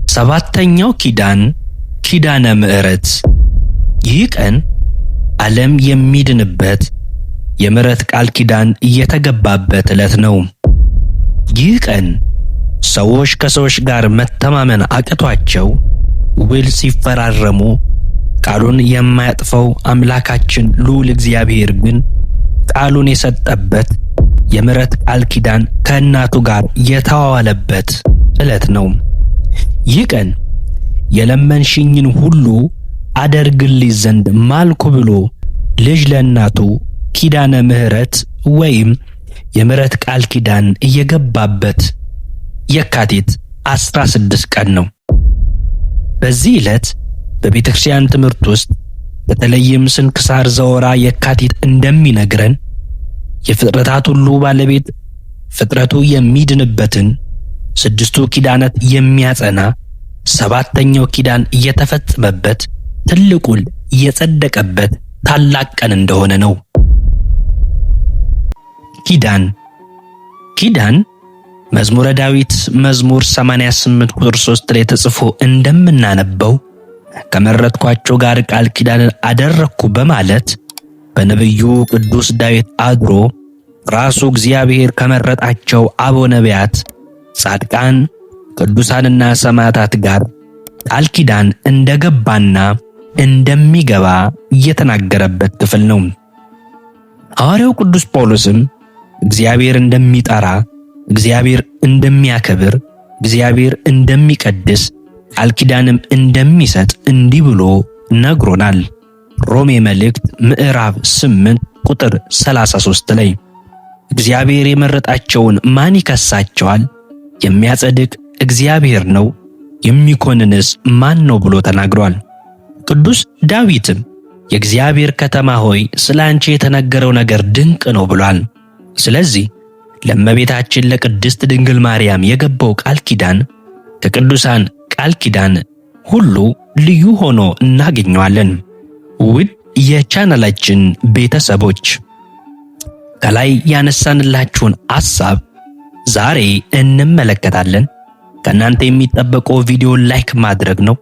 ሰባተኛው ኪዳን ኪዳነ ምሕረት። ይህ ቀን ዓለም የሚድንበት የምሕረት ቃል ኪዳን እየተገባበት ዕለት ነው። ይህ ቀን ሰዎች ከሰዎች ጋር መተማመን አቅቷቸው ውል ሲፈራረሙ ቃሉን የማያጥፈው አምላካችን ልዑል እግዚአብሔር ግን ቃሉን የሰጠበት የምሕረት ቃል ኪዳን ከእናቱ ጋር የተዋዋለበት ዕለት ነው። ይህ ቀን የለመንሽኝን ሁሉ አደርግልሽ ዘንድ ማልኩ ብሎ ልጅ ለእናቱ ኪዳነ ምሕረት ወይም የምሕረት ቃል ኪዳን እየገባበት የካቲት 16 ቀን ነው። በዚህ ዕለት በቤተክርስቲያን ትምህርት ውስጥ በተለይም ስንክሳር ዘወርኀ የካቲት እንደሚነግረን የፍጥረታት ሁሉ ባለቤት ፍጥረቱ የሚድንበትን ስድስቱ ኪዳናት የሚያጸና ሰባተኛው ኪዳን እየተፈጸመበት ትልቁን የጸደቀበት ታላቅ ቀን እንደሆነ ነው። ኪዳን ኪዳን መዝሙረ ዳዊት መዝሙር 88 ቁጥር 3 ላይ ተጽፎ እንደምናነበው ከመረጥኳቸው ጋር ቃል ኪዳንን አደረግኩ በማለት በነቢዩ ቅዱስ ዳዊት አድሮ ራሱ እግዚአብሔር ከመረጣቸው አበው ነቢያት፣ ጻድቃን፣ ቅዱሳንና ሰማዕታት ጋር ቃል ኪዳን እንደገባና እንደሚገባ እየተናገረበት ክፍል ነው። ሐዋርያው ቅዱስ ጳውሎስም እግዚአብሔር እንደሚጠራ፣ እግዚአብሔር እንደሚያከብር፣ እግዚአብሔር እንደሚቀድስ፣ ቃል ኪዳንም እንደሚሰጥ እንዲህ ብሎ ነግሮናል። ሮሜ መልእክት ምዕራፍ 8 ቁጥር 33 ላይ እግዚአብሔር የመረጣቸውን ማን ይከሳቸዋል? የሚያጸድቅ እግዚአብሔር ነው፣ የሚኮንንስ ማን ነው ብሎ ተናግሯል። ቅዱስ ዳዊትም የእግዚአብሔር ከተማ ሆይ ስለ አንቺ የተነገረው ነገር ድንቅ ነው ብሏል። ስለዚህ ለእመቤታችን ለቅድስት ድንግል ማርያም የገባው ቃል ኪዳን ከቅዱሳን ቃል ኪዳን ሁሉ ልዩ ሆኖ እናገኘዋለን። ውድ የቻናላችን ቤተሰቦች፣ ከላይ ያነሳንላችሁን ሐሳብ ዛሬ እንመለከታለን። ከእናንተ የሚጠበቀው ቪዲዮ like ማድረግ ነው።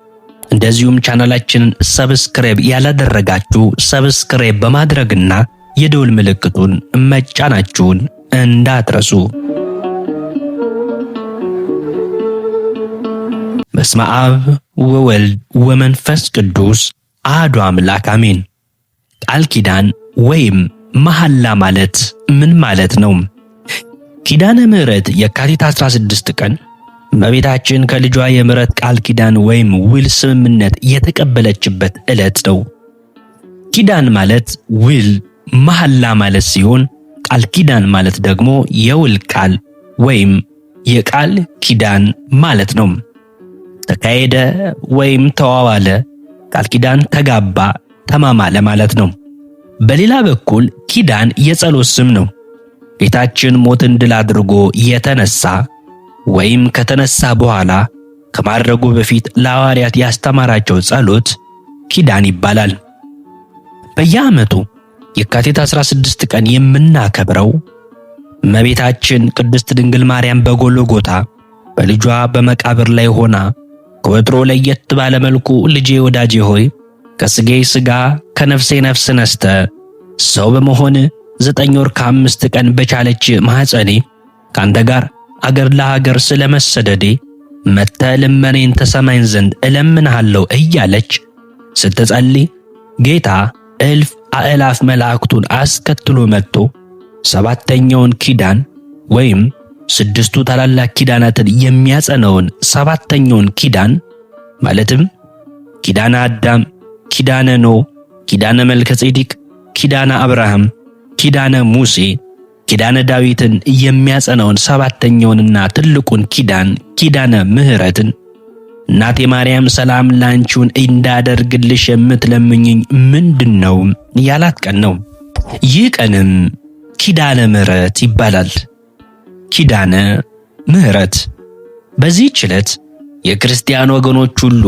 እንደዚሁም ቻናላችንን subscribe ያላደረጋችሁ subscribe በማድረግና የደወል ምልክቱን መጫናችሁን እንዳትረሱ። በስመ አብ ወወልድ ወመንፈስ ቅዱስ አሐዱ አምላክ አሜን። ቃል ኪዳን ወይም መሐላ ማለት ምን ማለት ነው? ኪዳነ ምሕረት የካቲት 16 ቀን እመቤታችን ከልጇ የምሕረት ቃል ኪዳን ወይም ውል ስምምነት የተቀበለችበት ዕለት ነው። ኪዳን ማለት ውል፣ መሐላ ማለት ሲሆን ቃል ኪዳን ማለት ደግሞ የውል ቃል ወይም የቃል ኪዳን ማለት ነው። ተካሄደ ወይም ተዋዋለ፣ ቃል ኪዳን ተጋባ፣ ተማማለ ማለት ነው። በሌላ በኩል ኪዳን የጸሎት ስም ነው። ጌታችን ሞትን ድል አድርጎ የተነሳ ወይም ከተነሳ በኋላ ከማድረጉ በፊት ለሐዋርያት ያስተማራቸው ጸሎት ኪዳን ይባላል። በየዓመቱ የካቲት 16 ቀን የምናከብረው እመቤታችን ቅድስት ድንግል ማርያም በጎልጎታ በልጇ በመቃብር ላይ ሆና ከወትሮ ለየት ባለ መልኩ ልጄ ወዳጄ ሆይ፣ ከሥጋዬ ሥጋ ከነፍሴ ነፍስ ነስተ ሰው በመሆን 9 ወር ከ5 ቀን በቻለች ማኅፀኔ ካንተ ጋር አገር ለሀገር ስለመሰደዴ መጥተህ ልመኔን ተሰማኝ ዘንድ እለምንሃለሁ እያለች ስትጸልይ ጌታ እልፍ አእላፍ መላእክቱን አስከትሎ መጥቶ ሰባተኛውን ኪዳን ወይም ስድስቱ ታላላቅ ኪዳናትን የሚያጸነውን ሰባተኛውን ኪዳን ማለትም ኪዳነ አዳም፣ ኪዳነ ኖህ፣ ኪዳነ መልከጼዴቅ፣ ኪዳነ አብርሃም፣ ኪዳነ ሙሴ፣ ኪዳነ ዳዊትን የሚያጸናውን ሰባተኛውንና ትልቁን ኪዳን ኪዳነ ምሕረትን እናቴ ማርያም ሰላም ላንቺውን እንዳደርግልሽ የምትለምኝኝ ምንድን ነው ያላት ቀን ነው። ይህ ቀንም ኪዳነ ምሕረት ይባላል። ኪዳነ ምሕረት። በዚህች ዕለት የክርስቲያን ወገኖች ሁሉ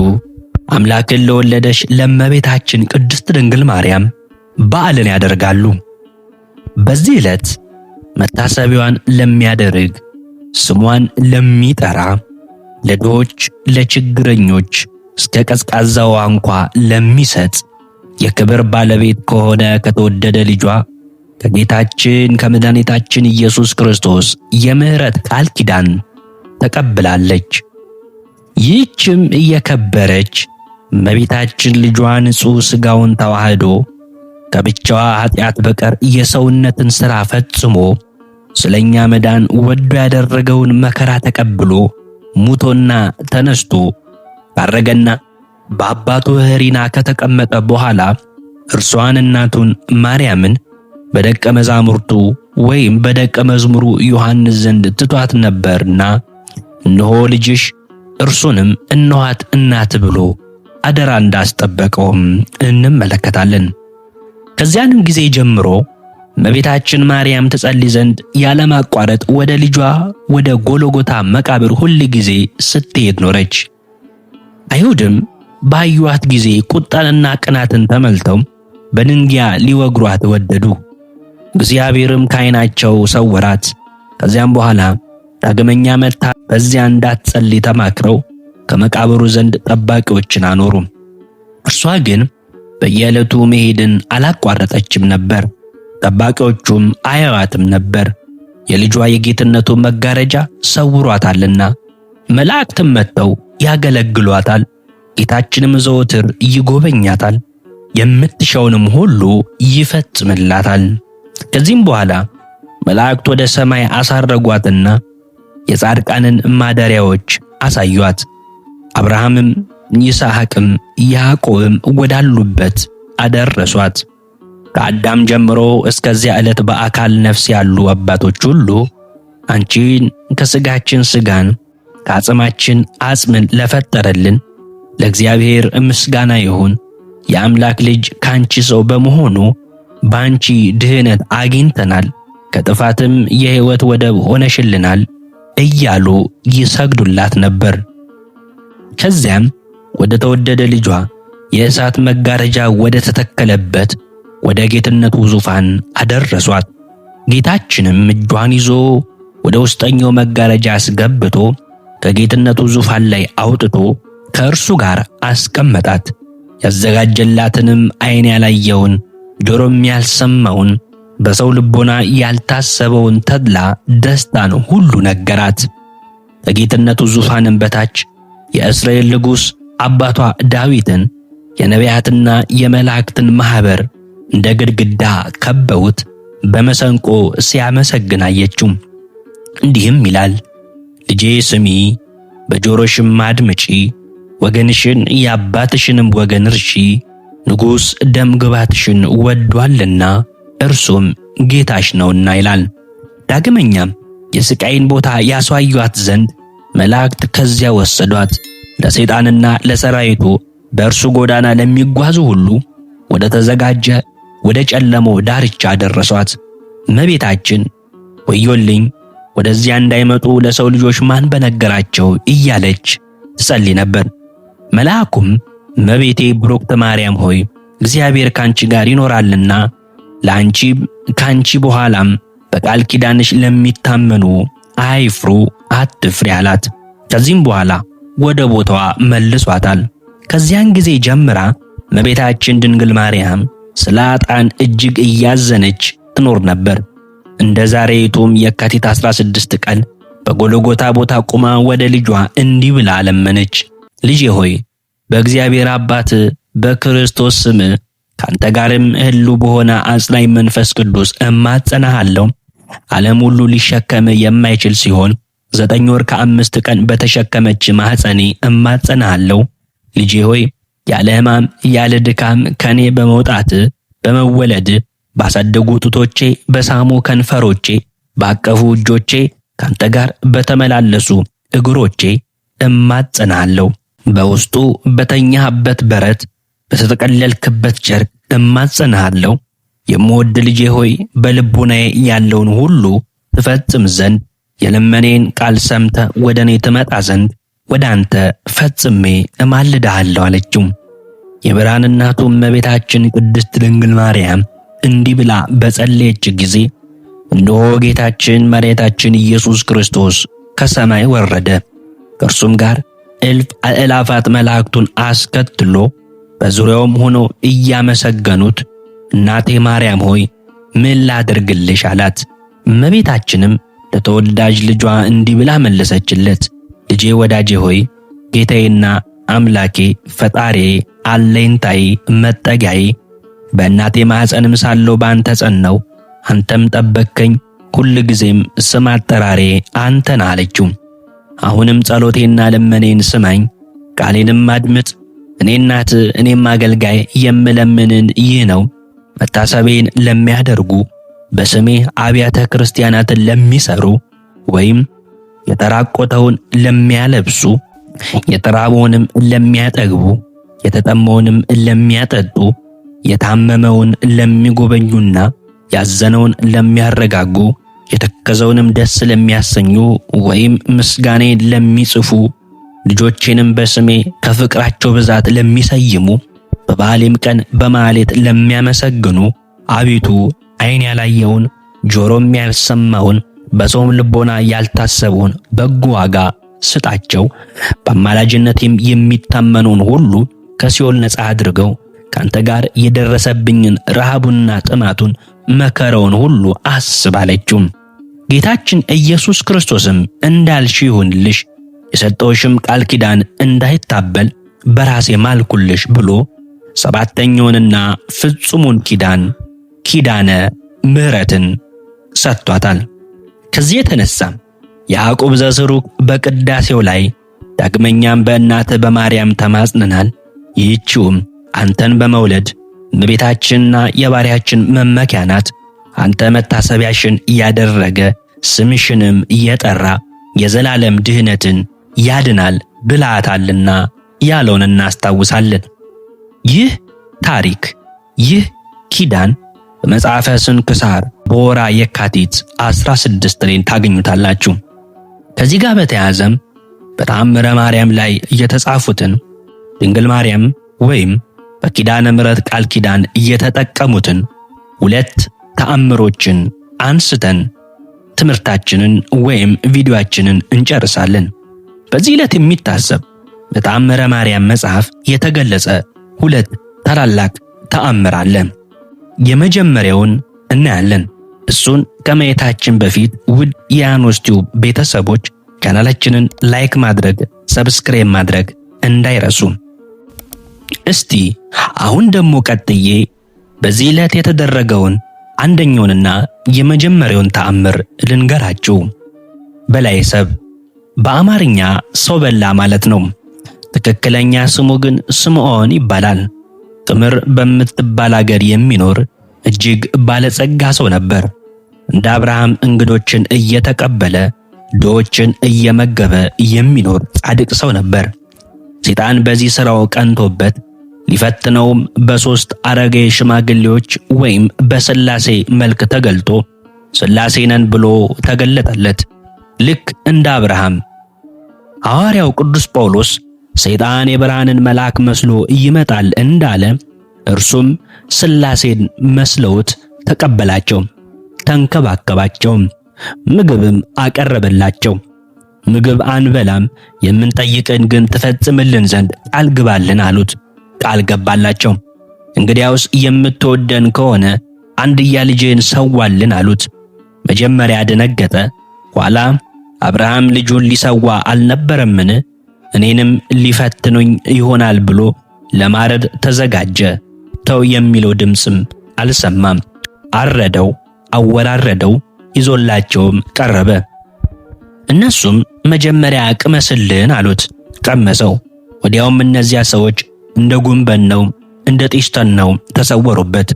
አምላክን ለወለደች ለእመቤታችን ቅድስት ድንግል ማርያም በዓልን ያደርጋሉ። በዚህ ዕለት መታሰቢያዋን ለሚያደርግ፣ ስሟን ለሚጠራ፣ ለድሆች ለችግረኞች እስከ ቀዝቃዛ ውሃ እንኳ ለሚሰጥ የክብር ባለቤት ከሆነ ከተወደደ ልጇ ከጌታችን ከመድኃኒታችን ኢየሱስ ክርስቶስ የምሕረት ቃል ኪዳን ተቀብላለች። ይህችም እየከበረች እመቤታችን ልጇ ንጹሕ ሥጋውን ተዋህዶ ከብቻዋ ኃጢአት በቀር የሰውነትን ሥራ ፈጽሞ ስለኛ መዳን ወዶ ያደረገውን መከራ ተቀብሎ ሙቶና ተነስቶ ባረገና በአባቱ ሕሪና ከተቀመጠ በኋላ እርሷን እናቱን ማርያምን በደቀ መዛሙርቱ ወይም በደቀ መዝሙሩ ዮሐንስ ዘንድ ትቷት ነበርና እነሆ ልጅሽ እርሱንም እነኋት እናት ብሎ አደራ እንዳስጠበቀውም እንመለከታለን። ከዚያንም ጊዜ ጀምሮ እመቤታችን ማርያም ትጸልይ ዘንድ ያለማቋረጥ ወደ ልጇ ወደ ጎልጎታ መቃብር ሁል ጊዜ ስትሄድ ኖረች። አይሁድም ባዩዋት ጊዜ ቁጣንና ቅናትን ተመልተው በድንጊያ ሊወግሯት ወደዱ። እግዚአብሔርም ከዓይናቸው ሰወራት። ከዚያም በኋላ ዳግመኛ መጥታ በዚያ እንዳትጸልይ ተማክረው ከመቃብሩ ዘንድ ጠባቂዎችን አኖሩ። እርሷ ግን በየዕለቱ መሄድን አላቋረጠችም ነበር። ጠባቂዎቹም አያዋትም ነበር፣ የልጇ የጌትነቱ መጋረጃ ሰውሯታልና። መላእክትም መጥተው ያገለግሏታል። ጌታችንም ዘወትር ይጎበኛታል፣ የምትሻውንም ሁሉ ይፈጽምላታል። ከዚህም በኋላ መላእክት ወደ ሰማይ አሳረጓትና የጻድቃንን ማደሪያዎች አሳዩአት። አብርሃምም ይስሐቅም ያዕቆብም ወዳሉበት አደረሷት። ከአዳም ጀምሮ እስከዚያ ዕለት በአካል ነፍስ ያሉ አባቶች ሁሉ አንቺን ከስጋችን ስጋን ከአጽማችን አጽምን ለፈጠረልን ለእግዚአብሔር ምስጋና ይሁን። የአምላክ ልጅ ካንቺ ሰው በመሆኑ ባንቺ ድህነት አግኝተናል፣ ከጥፋትም የሕይወት ወደብ ሆነሽልናል እያሉ ይሰግዱላት ነበር። ከዚያም ወደ ተወደደ ልጇ የእሳት መጋረጃ ወደ ተተከለበት ወደ ጌትነቱ ዙፋን አደረሷት። ጌታችንም እጇን ይዞ ወደ ውስጠኛው መጋረጃ አስገብቶ ከጌትነቱ ዙፋን ላይ አውጥቶ ከእርሱ ጋር አስቀመጣት። ያዘጋጀላትንም ዓይን ያላየውን ጆሮም ያልሰማውን በሰው ልቦና ያልታሰበውን ተድላ ደስታን ሁሉ ነገራት። ከጌትነቱ ዙፋንም በታች የእስራኤል ንጉሥ አባቷ ዳዊትን የነቢያትና የመላእክትን ማኅበር እንደ ግድግዳ ከበውት በመሰንቆ ሲያመሰግን አየችው። እንዲህም ይላል፣ ልጄ ስሚ፣ በጆሮሽም አድምጪ፣ ወገንሽን የአባትሽንም ወገን እርሺ። ንጉሥ ደም ግባትሽን ወዷልና እርሱም ጌታሽ ነውና ይላል። ዳግመኛም የስቃይን ቦታ ያስዋዩአት ዘንድ መላእክት ከዚያ ወሰዷት። ለሰይጣንና ለሰራዊቱ በእርሱ ጎዳና ለሚጓዙ ሁሉ ወደ ተዘጋጀ ወደ ጨለመው ዳርቻ ደረሷት። እመቤታችን ወዮልኝ ወደዚያ እንዳይመጡ ለሰው ልጆች ማን በነገራቸው እያለች ትጸልይ ነበር። መልአኩም እመቤቴ ብሩክት ማርያም ሆይ እግዚአብሔር ካንቺ ጋር ይኖራልና ለአንቺ ካንቺ በኋላም በቃል ኪዳንሽ ለሚታመኑ አይፍሩ አትፍሪ አላት። ከዚህም በኋላ ወደ ቦታዋ መልሷታል። ከዚያን ጊዜ ጀምራ እመቤታችን ድንግል ማርያም ስለ ኃጥአን እጅግ እያዘነች ትኖር ነበር። እንደ ዛሬይቱም የካቲት 16 ቀን በጎልጎታ ቦታ ቁማ ወደ ልጇ እንዲህ ብላ ለመነች። ልጄ ሆይ በእግዚአብሔር አባት በክርስቶስ ስም ካንተ ጋርም ሕልው በሆነ አጽናኝ መንፈስ ቅዱስ እማጸናሃለሁ። ዓለም ሁሉ ሊሸከም የማይችል ሲሆን 9 ወር ከ5 ቀን በተሸከመች ማኅፀኔ እማጸናሃለሁ። ልጄ ሆይ ያለ ሕማም ያለ ድካም ከኔ በመውጣት በመወለድ ባሳደጉ ጡቶቼ በሳሙ ከንፈሮቼ ባቀፉ እጆቼ ካንተ ጋር በተመላለሱ እግሮቼ እማጸናሃለሁ። በውስጡ በተኛህበት በረት በተጠቀለልክበት ጨርቅ እማጸንሃለሁ። የምወድ ልጄ ሆይ በልቡናዬ ያለውን ሁሉ ትፈጽም ዘንድ የልመኔን ቃል ሰምተ ወደ እኔ ትመጣ ዘንድ ወደ አንተ ፈጽሜ እማልድሃለሁ አለችው። የብርሃን እናቱ እመቤታችን ቅድስት ድንግል ማርያም እንዲህ ብላ በጸለየች ጊዜ እነሆ ጌታችን መድኃኒታችን ኢየሱስ ክርስቶስ ከሰማይ ወረደ። ከእርሱም ጋር እልፍ አእላፋት መላእክቱን አስከትሎ በዙሪያውም ሆኖ እያመሰገኑት እናቴ ማርያም ሆይ ምን ላድርግልሽ አላት። እመቤታችንም ለተወዳጅ ልጇ እንዲህ ብላ መለሰችለት፣ ልጄ ወዳጄ ሆይ ጌታዬና አምላኬ ፈጣሪዬ አለኝታዬ መጠጊያዬ በእናቴ ማኅፀንም ሳለሁ በአንተ ጸናው፣ አንተም ጠበቅከኝ፣ ሁል ጊዜም ስም አጠራሬ አንተን አለችው። አሁንም ጸሎቴና ልመኔን ስማኝ፣ ቃሌንም አድምጥ። እኔ እናት እኔም አገልጋይ የምለምንን ይህ ነው። መታሰቤን ለሚያደርጉ በስሜ አብያተ ክርስቲያናትን ለሚሰሩ ወይም የተራቆተውን ለሚያለብሱ የተራበውንም ለሚያጠግቡ የተጠማውንም ለሚያጠጡ የታመመውን ለሚጎበኙና ያዘነውን ለሚያረጋጉ የተከዘውንም ደስ ለሚያሰኙ ወይም ምስጋኔን ለሚጽፉ ልጆቼንም በስሜ ከፍቅራቸው ብዛት ለሚሰይሙ በበዓሌም ቀን በማኅሌት ለሚያመሰግኑ አቤቱ ዓይን ያላየውን ጆሮም ያልሰማውን በሰውም ልቦና ያልታሰበውን በጎ ዋጋ ስጣቸው። በአማላጅነቴም የሚታመኑን ሁሉ ከሲኦል ነፃ አድርገው ካንተ ጋር የደረሰብኝን ረሃቡንና ጥማቱን መከራውን ሁሉ አስብ አለችው። ጌታችን ኢየሱስ ክርስቶስም እንዳልሽ ይሁንልሽ፣ የሰጠውሽም ቃል ኪዳን እንዳይታበል በራሴ ማልኩልሽ ብሎ ሰባተኛውንና ፍጹሙን ኪዳን ኪዳነ ምሕረትን ሰጥቷታል። ከዚህ የተነሳ ያዕቆብ ዘስሩግ በቅዳሴው ላይ ዳግመኛም በእናትህ በማርያም ተማጽነናል፣ ይህችውም አንተን በመውለድ እመቤታችንና የባሪያችን መመኪያ ናት። አንተ መታሰቢያሽን እያደረገ ስምሽንም እየጠራ የዘላለም ድህነትን ያድናል ብላታልና ያለውን እናስታውሳለን። ይህ ታሪክ ይህ ኪዳን በመጽሐፈ ስንክሳር በወራ የካቲት 16 ላይ ታገኙታላችሁ። ከዚህ ጋር በተያያዘም በተአምረ ማርያም ላይ እየተጻፉትን ድንግል ማርያም ወይም በኪዳነ ምሕረት ቃል ኪዳን እየተጠቀሙትን ሁለት ተአምሮችን አንስተን ትምህርታችንን ወይም ቪዲዮአችንን እንጨርሳለን። በዚህ ዕለት የሚታሰብ በተአምረ ማርያም መጽሐፍ የተገለጸ ሁለት ታላላቅ ተአምር አለ። የመጀመሪያውን እናያለን። እሱን ከማየታችን በፊት ውድ የአኖስ ቲዩብ ቤተሰቦች ቻናላችንን like ማድረግ፣ subscribe ማድረግ እንዳይረሱ። እስቲ አሁን ደግሞ ቀጥዬ በዚህ ዕለት የተደረገውን አንደኛውንና የመጀመሪያውን ተአምር ልንገራችሁ። በላይ ሰብ በአማርኛ ሰው በላ ማለት ነው። ትክክለኛ ስሙ ግን ስምዖን ይባላል። ጥምር በምትባል አገር የሚኖር እጅግ ባለጸጋ ሰው ነበር። እንደ አብርሃም እንግዶችን እየተቀበለ ድሆችን እየመገበ የሚኖር ጻድቅ ሰው ነበር። ሰይጣን በዚህ ሥራው ቀንቶበት ሊፈትነውም በሦስት አረጋዊ ሽማግሌዎች ወይም በሥላሴ መልክ ተገልጦ ሥላሴ ነን ብሎ ተገለጠለት። ልክ እንደ አብርሃም ሐዋርያው ቅዱስ ጳውሎስ ሰይጣን የብርሃንን መልአክ መስሎ ይመጣል እንዳለ እርሱም ሥላሴን መስለውት ተቀበላቸው፣ ተንከባከባቸው፣ ምግብም አቀረበላቸው። ምግብ አንበላም፣ የምንጠይቅን ግን ትፈጽምልን ዘንድ ቃል ግባልን አሉት። ቃል ገባላቸው። እንግዲያውስ የምትወደን ከሆነ አንድያ ልጅህን ሰዋልን አሉት። መጀመሪያ ደነገጠ። ኋላ አብርሃም ልጁን ሊሰዋ አልነበረምን? እኔንም ሊፈትኑኝ ይሆናል ብሎ ለማረድ ተዘጋጀ። ተው የሚለው ድምፅም አልሰማም። አረደው፣ አወራረደው፣ ይዞላቸውም ቀረበ። እነሱም መጀመሪያ ቅመስልን አሉት። ቀመሰው። ወዲያውም እነዚያ ሰዎች እንደ ጉንበን ነው እንደ ጤሽተን ነው ተሰወሩበት።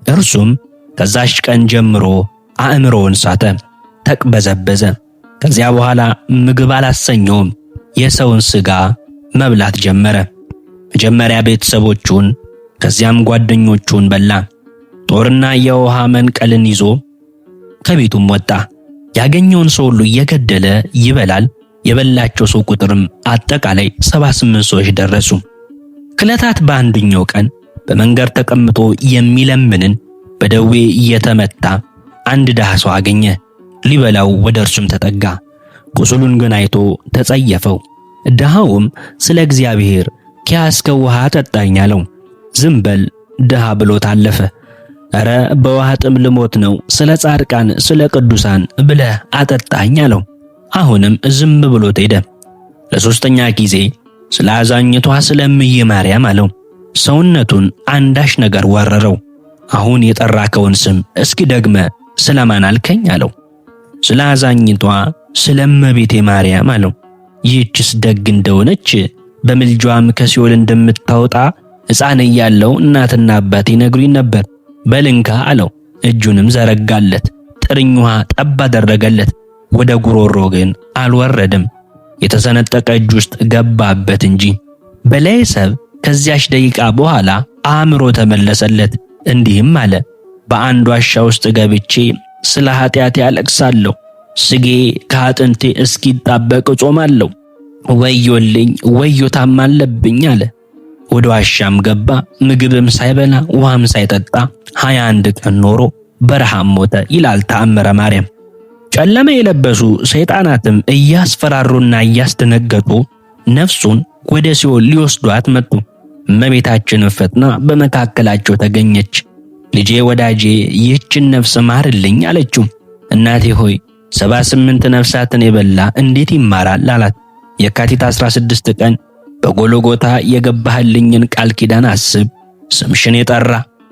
እርሱም ከዛች ቀን ጀምሮ አእምሮውን ሳተ፣ ተቅበዘበዘ። ከዚያ በኋላ ምግብ አላሰኘውም፣ የሰውን ሥጋ መብላት ጀመረ። መጀመሪያ ቤተሰቦቹን ከዚያም ጓደኞቹን በላ። ጦርና የውሃ መንቀልን ይዞ ከቤቱም ወጣ። ያገኘውን ሰው ሁሉ እየገደለ ይበላል። የበላቸው ሰው ቁጥርም አጠቃላይ 78 ሰዎች ደረሱ። ከዕለታት በአንደኛው ቀን በመንገድ ተቀምጦ የሚለምንን በደዌ እየተመታ አንድ ድሃ ሰው አገኘ። ሊበላው ወደ እርሱም ተጠጋ። ቁስሉን ግን አይቶ ተጸየፈው። ድሃውም ስለ እግዚአብሔር ከያዝከው ውሃ አጠጣኝ አለው። ዝም በል ድሃ ብሎት አለፈ። እረ በውሃ ጥም ልሞት ነው፣ ስለ ጻድቃን ስለ ቅዱሳን ብለህ አጠጣኝ አለው። አሁንም ዝም ብሎት ሄደ። ለሶስተኛ ጊዜ ስለ አዛኝቷ ስለ እምዬ ማርያም አለው። ሰውነቱን አንዳች ነገር ወረረው። አሁን የጠራከውን ስም እስኪ ደግመ ስለማን አልከኝ አለው። ስለ አዛኝቷ ስለ እመቤቴ ማርያም አለው። ይህችስ ደግ እንደሆነች በምልጇም ከሲኦል እንደምታወጣ ሕፃን እያለው እናትና አባቴ ነግሩኝ ነበር። በልንካ አለው። እጁንም ዘረጋለት፣ ጥርኝ ውሃ ጠብ አደረገለት። ወደ ጉሮሮ ግን አልወረደም፣ የተሰነጠቀ እጅ ውስጥ ገባበት እንጂ። በላይ ሰብ ከዚያች ደቂቃ በኋላ አእምሮ ተመለሰለት። እንዲህም አለ፣ በአንድ ዋሻ ውስጥ ገብቼ ስለ ኃጢአቴ አለቅሳለሁ፣ ስጌ ከአጥንቴ እስኪጣበቅ እጾማለሁ። ወዮልኝ ወዮታም አለብኝ አለ። ወደ ዋሻም ገባ። ምግብም ሳይበላ ውሃም ሳይጠጣ 21 ቀን ኖሮ በረሃም ሞተ ይላል ተአምረ ማርያም። ጨለማ የለበሱ ሰይጣናትም እያስፈራሩና እያስደነገጡ ነፍሱን ወደ ሲኦል ሊወስዷት መጡ። እመቤታችን ፈጥና በመካከላቸው ተገኘች። ልጄ ወዳጄ ይህችን ነፍስ ማርልኝ አለችው። እናቴ ሆይ 78 ነፍሳትን የበላ እንዴት ይማራል አላት። የካቲት 16 ቀን በጎልጎታ የገባህልኝን ቃል ኪዳን አስብ። ስምሽን የጠራ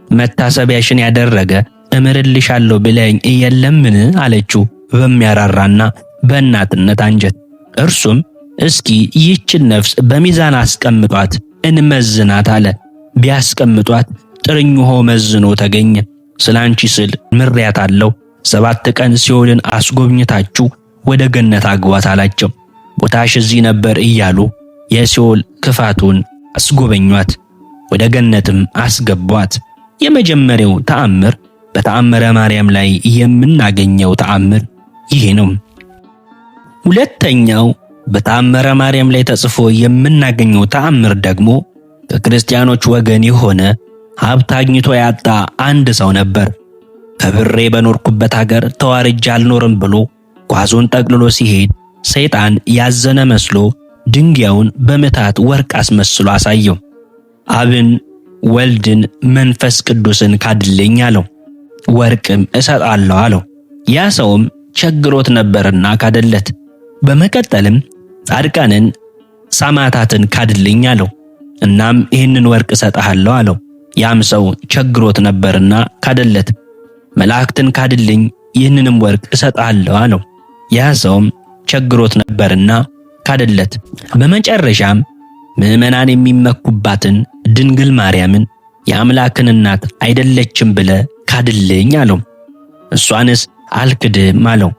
መታሰቢያሽን ያደረገ እምርልሻለሁ ብለኝ የለምን አለችው በሚያራራና በእናትነት አንጀት። እርሱም እስኪ ይህችን ነፍስ በሚዛን አስቀምጧት እንመዝናት አለ። ቢያስቀምጧት ጥርኝ ውሃው መዝኖ ተገኘ። ስላንቺ ስል ምሬያታለሁ፣ 7 ቀን ሲኦልን አስጎብኝታችሁ ወደ ገነት አግቧት አላቸው። ቦታሽ እዚህ ነበር እያሉ የሲኦል ክፋቱን አስጎበኟት፣ ወደ ገነትም አስገቧት። የመጀመሪያው ተአምር በተአምረ ማርያም ላይ የምናገኘው ተአምር ይሄ ነው። ሁለተኛው በተአምረ ማርያም ላይ ተጽፎ የምናገኘው ተአምር ደግሞ ከክርስቲያኖች ወገን የሆነ ሀብት አግኝቶ ያጣ አንድ ሰው ነበር። ከብሬ በኖርኩበት ሀገር ተዋርጄ አልኖርም ብሎ ጓዙን ጠቅልሎ ሲሄድ ሰይጣን ያዘነ መስሎ ድንጋዩን በምታት ወርቅ አስመስሎ አሳየው። አብን ወልድን መንፈስ ቅዱስን ካድልኝ አለው። ወርቅም እሰጣለሁ አለው። ያ ሰውም ቸግሮት ነበርና ካደለት። በመቀጠልም ጻድቃንን ሰማዕታትን ካድልኝ አለው። እናም ይህንን ወርቅ እሰጥሃለሁ አለው። ያም ሰው ቸግሮት ነበርና ካደለት። መላእክትን ካድልኝ ይህንንም ወርቅ እሰጥሃለሁ አለው። ያ ሰውም ቸግሮት ነበርና ካደለት። በመጨረሻም ምዕመናን የሚመኩባትን ድንግል ማርያምን የአምላክን እናት አይደለችም ብለ ካድልኝ አለው። እሷንስ አልክድም አለው።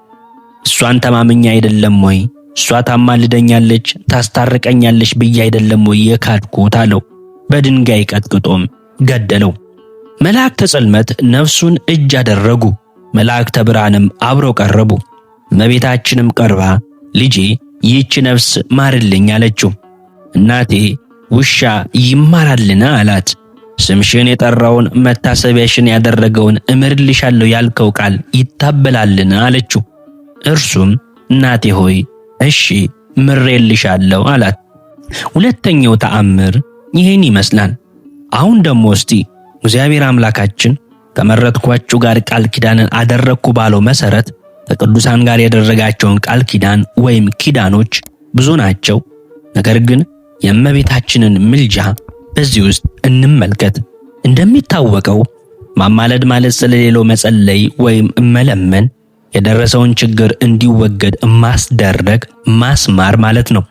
እሷን ተማምኛ አይደለም ወይ? እሷ ታማልደኛለች፣ ታስታርቀኛለች ብዬ አይደለም ወይ የካድኩት አለው። በድንጋይ ቀጥቅጦም ገደለው። መላእክተ ጽልመት ነፍሱን እጅ አደረጉ። መላእክተ ብርሃንም አብረው ቀረቡ። እመቤታችንም ቀርባ ልጄ ይህች ነፍስ ማርልኝ አለችው። እናቴ ውሻ ይማራልን አላት። ስምሽን የጠራውን መታሰቢያሽን ያደረገውን እምርልሻለሁ ያልከው ቃል ይታበላልን አለችው። እርሱም እናቴ ሆይ እሺ ምሬልሻለሁ አላት። ሁለተኛው ተአምር ይህን ይመስላል። አሁን ደግሞ እስቲ እግዚአብሔር አምላካችን ከመረጥኳችሁ ጋር ቃል ኪዳንን አደረግኩ ባለው መሰረት ከቅዱሳን ጋር ያደረጋቸውን ቃል ኪዳን ወይም ኪዳኖች ብዙ ናቸው። ነገር ግን የእመቤታችንን ምልጃ በዚህ ውስጥ እንመልከት። እንደሚታወቀው ማማለድ ማለት ስለሌለው መጸለይ ወይም መለመን፣ የደረሰውን ችግር እንዲወገድ ማስደረግ፣ ማስማር ማለት ነው።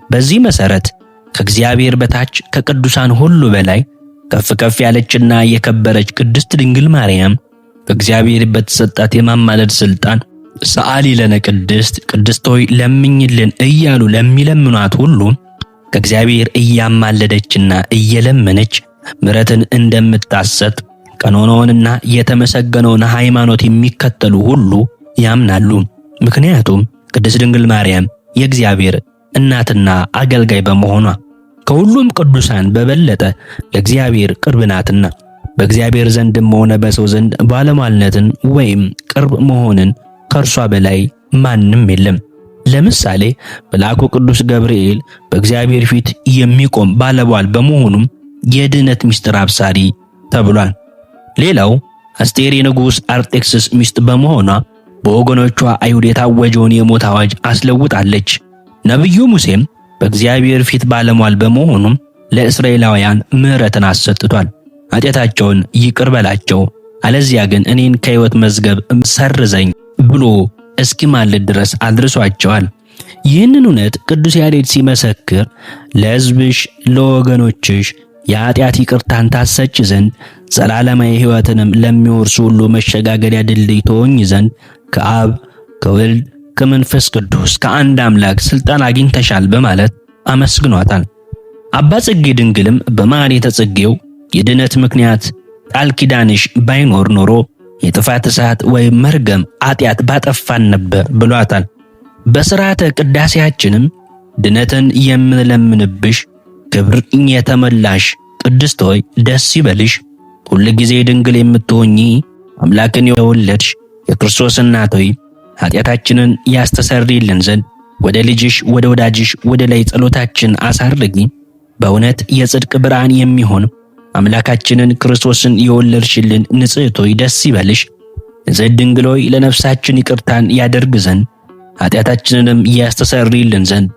በዚህ መሰረት ከእግዚአብሔር በታች ከቅዱሳን ሁሉ በላይ ከፍ ከፍ ያለችና የከበረች ቅድስት ድንግል ማርያም ከእግዚአብሔር በተሰጣት የማማለድ ስልጣን ሰአሊ ለነ ቅድስት፣ ቅድስት ሆይ ለምኝልን እያሉ ለሚለምኗት ሁሉ ከእግዚአብሔር እያማለደችና እየለመነች ምሕረትን እንደምታሰጥ ቀኖናውንና የተመሰገነውን ሃይማኖት የሚከተሉ ሁሉ ያምናሉ። ምክንያቱም ቅድስት ድንግል ማርያም የእግዚአብሔር እናትና አገልጋይ በመሆኗ ከሁሉም ቅዱሳን በበለጠ ለእግዚአብሔር ቅርብ ናትና በእግዚአብሔር ዘንድም ሆነ በሰው ዘንድ ባለሟልነትን ወይም ቅርብ መሆንን ከእርሷ በላይ ማንም የለም። ለምሳሌ መልአኩ ቅዱስ ገብርኤል በእግዚአብሔር ፊት የሚቆም ባለቧል በመሆኑም የድነት ምስጢር አብሳሪ ተብሏል። ሌላው አስቴር የንጉሥ አርጤክስስ ሚስት በመሆኗ በወገኖቿ አይሁድ የታወጀውን የሞት አዋጅ አስለውጣለች። ነቢዩ ሙሴም በእግዚአብሔር ፊት ባለሟል በመሆኑም ለእስራኤላውያን ምሕረትን አሰጥቷል። ኃጢአታቸውን ይቅር በላቸው፣ አለዚያ ግን እኔን ከሕይወት መዝገብ ሰርዘኝ ብሎ እስኪማልድ ድረስ አድርሷቸዋል። ይህንን እውነት ቅዱስ ያሬድ ሲመሰክር ለሕዝብሽ ለወገኖችሽ የኃጢአት ይቅርታን ታሰጭ ዘንድ ዘላለማዊ ሕይወትንም ለሚወርሱ ሁሉ መሸጋገሪያ ድልድይ ትሆኚ ዘንድ ከአብ ከወልድ ከመንፈስ ቅዱስ ከአንድ አምላክ ስልጣን አግኝተሻል በማለት አመስግኗታል። አባ ጽጌ ድንግልም በማኅሌተ ጽጌው የድነት ምክንያት ቃል ኪዳንሽ ባይኖር ኖሮ የጥፋት እሳት ወይም መርገም ኃጢአት ባጠፋን ነበር ብሏታል። በሥርዓተ ቅዳሴያችንም ድነትን የምንለምንብሽ ክብር የተመላሽ ቅድስት ሆይ ደስ ይበልሽ፣ ሁል ጊዜ ድንግል የምትሆኚ አምላክን የወለድሽ የክርስቶስ እናት ሆይ ኃጢአታችንን ያስተሰርይልን ዘንድ ወደ ልጅሽ ወደ ወዳጅሽ ወደ ላይ ጸሎታችን አሳርጊ። በእውነት የጽድቅ ብርሃን የሚሆን አምላካችንን ክርስቶስን የወለድሽልን ንጽሕት ሆይ ደስ ይበልሽ። ንጽሕት ድንግል ሆይ ለነፍሳችን ይቅርታን ያደርግ ዘንድ ኃጢአታችንንም ያስተሰርይልን ዘንድ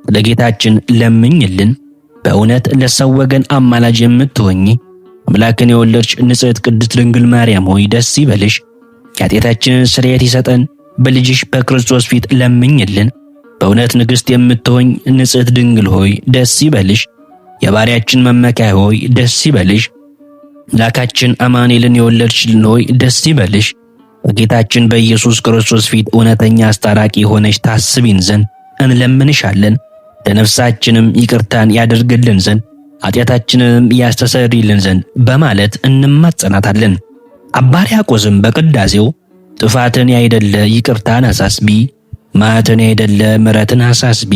ለጌታችን ለምኝልን። በእውነት ለሰው ወገን አማላጅ የምትሆኚ አምላክን የወለድሽ ንጽሕት ቅድስት ድንግል ማርያም ሆይ ደስ ይበልሽ። የኃጢአታችንን ስርየት ይሰጠን በልጅሽ በክርስቶስ ፊት ለምኝልን። በእውነት ንግሥት የምትሆኝ ንጽሕት ድንግል ሆይ ደስ ይበልሽ። የባሪያችን መመኪያ ሆይ ደስ ይበልሽ። አምላካችን አማኑኤልን የወለድሽልን ሆይ ደስ ይበልሽ። በጌታችን በኢየሱስ ክርስቶስ ፊት እውነተኛ አስታራቂ ሆነሽ ታስቢን ዘንድ እንለምንሻለን። ለነፍሳችንም ይቅርታን ያደርግልን ዘንድ ኃጢአታችንንም ያስተሰርይልን ዘንድ በማለት እንማጸናታለን። አባ ሕርያቆስም በቅዳሴው ጥፋትን ያይደለ ይቅርታን አሳስቢ፣ መዓትን ያይደለ ምሕረትን አሳስቢ፣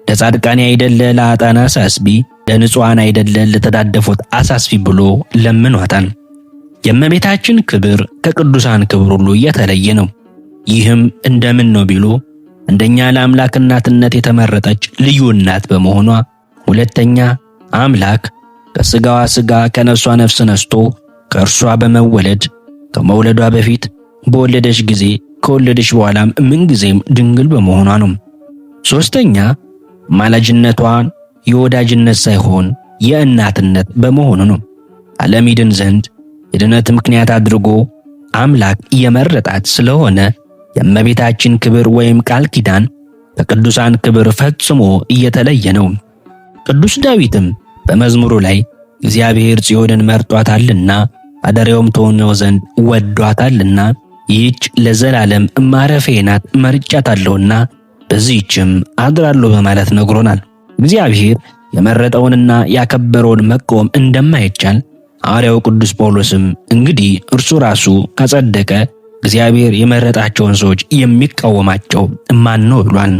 ለጻድቃን ያይደለ ለኃጥአን አሳስቢ፣ ለንጹሐን አይደለ ለተዳደፉት አሳስቢ ብሎ ለምኗታል። የእመቤታችን ክብር ከቅዱሳን ክብር ሁሉ የተለየ ነው። ይህም እንደምን ነው ቢሉ አንደኛ ለአምላክ እናትነት የተመረጠች ልዩ እናት በመሆኗ፣ ሁለተኛ አምላክ ከስጋዋ ስጋ ከነፍሷ ነፍስ ነስቶ ከእርሷ በመወለድ ከመውለዷ በፊት በወለደች ጊዜ ከወለደች በኋላም ምንጊዜም ድንግል በመሆኗ ነው። ሶስተኛ ማላጅነቷን የወዳጅነት ሳይሆን የእናትነት በመሆኑ ነው። ዓለም ይድን ዘንድ የድነት ምክንያት አድርጎ አምላክ የመረጣት ስለሆነ የእመቤታችን ክብር ወይም ቃል ኪዳን ከቅዱሳን ክብር ፈጽሞ እየተለየ ነው። ቅዱስ ዳዊትም በመዝሙሩ ላይ እግዚአብሔር ጽዮንን መርጧታልና ማደሪያውም ትሆነው ዘንድ ወዷታልና ይህች ለዘላለም ማረፊያዬ ናት መርጫታለሁና በዚህችም አድራለሁ በማለት ነግሮናል። እግዚአብሔር የመረጠውንና ያከበረውን መቃወም እንደማይቻል ሐዋርያው ቅዱስ ጳውሎስም እንግዲህ እርሱ ራሱ ካጸደቀ እግዚአብሔር የመረጣቸውን ሰዎች የሚቃወማቸው ማን ነው ብሏል።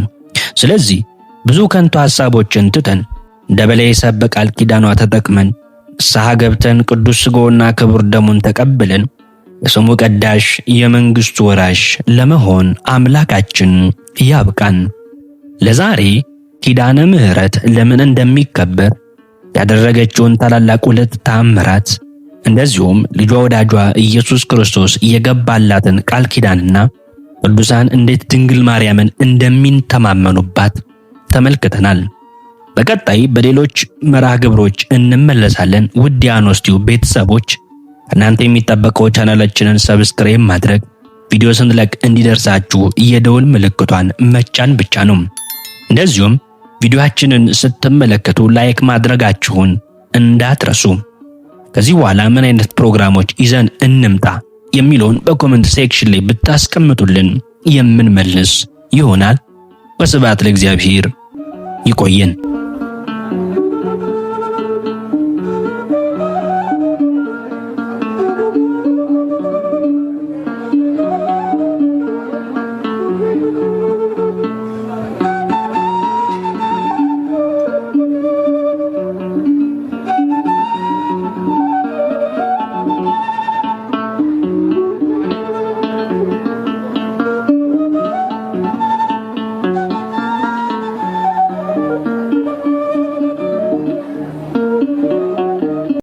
ስለዚህ ብዙ ከንቱ ሐሳቦችን ትተን እንደ በላይ በቃል ኪዳኗ ተጠቅመን ንስሐ ገብተን ቅዱስ ሥጋውና ክቡር ደሙን ተቀብለን የስሙ ቀዳሽ የመንግሥቱ ወራሽ ለመሆን አምላካችን ያብቃን። ለዛሬ ኪዳነ ምሕረት ለምን እንደሚከበር ያደረገችውን ታላላቅ ሁለት ተአምራት እንደዚሁም ልጇ ወዳጇ ኢየሱስ ክርስቶስ የገባላትን ቃል ኪዳንና ቅዱሳን እንዴት ድንግል ማርያምን እንደሚተማመኑባት ተመልክተናል። በቀጣይ በሌሎች መርሃ ግብሮች እንመለሳለን። ውድ የአኖስ ቲዩብ ቤተሰቦች እናንተ የሚጠበቀው ቻናላችንን subscribe ማድረግ፣ ቪዲዮ ስንለቅ እንዲደርሳችሁ የደወል ምልክቷን መጫን ብቻ ነው። እንደዚሁም ቪዲዮአችንን ስትመለከቱ like ማድረጋችሁን እንዳትረሱ። ከዚህ በኋላ ምን አይነት ፕሮግራሞች ይዘን እንምጣ የሚለውን በ comment section ላይ ብታስቀምጡልን የምንመልስ ይሆናል። ወስብሐት ለእግዚአብሔር። ይቆየን።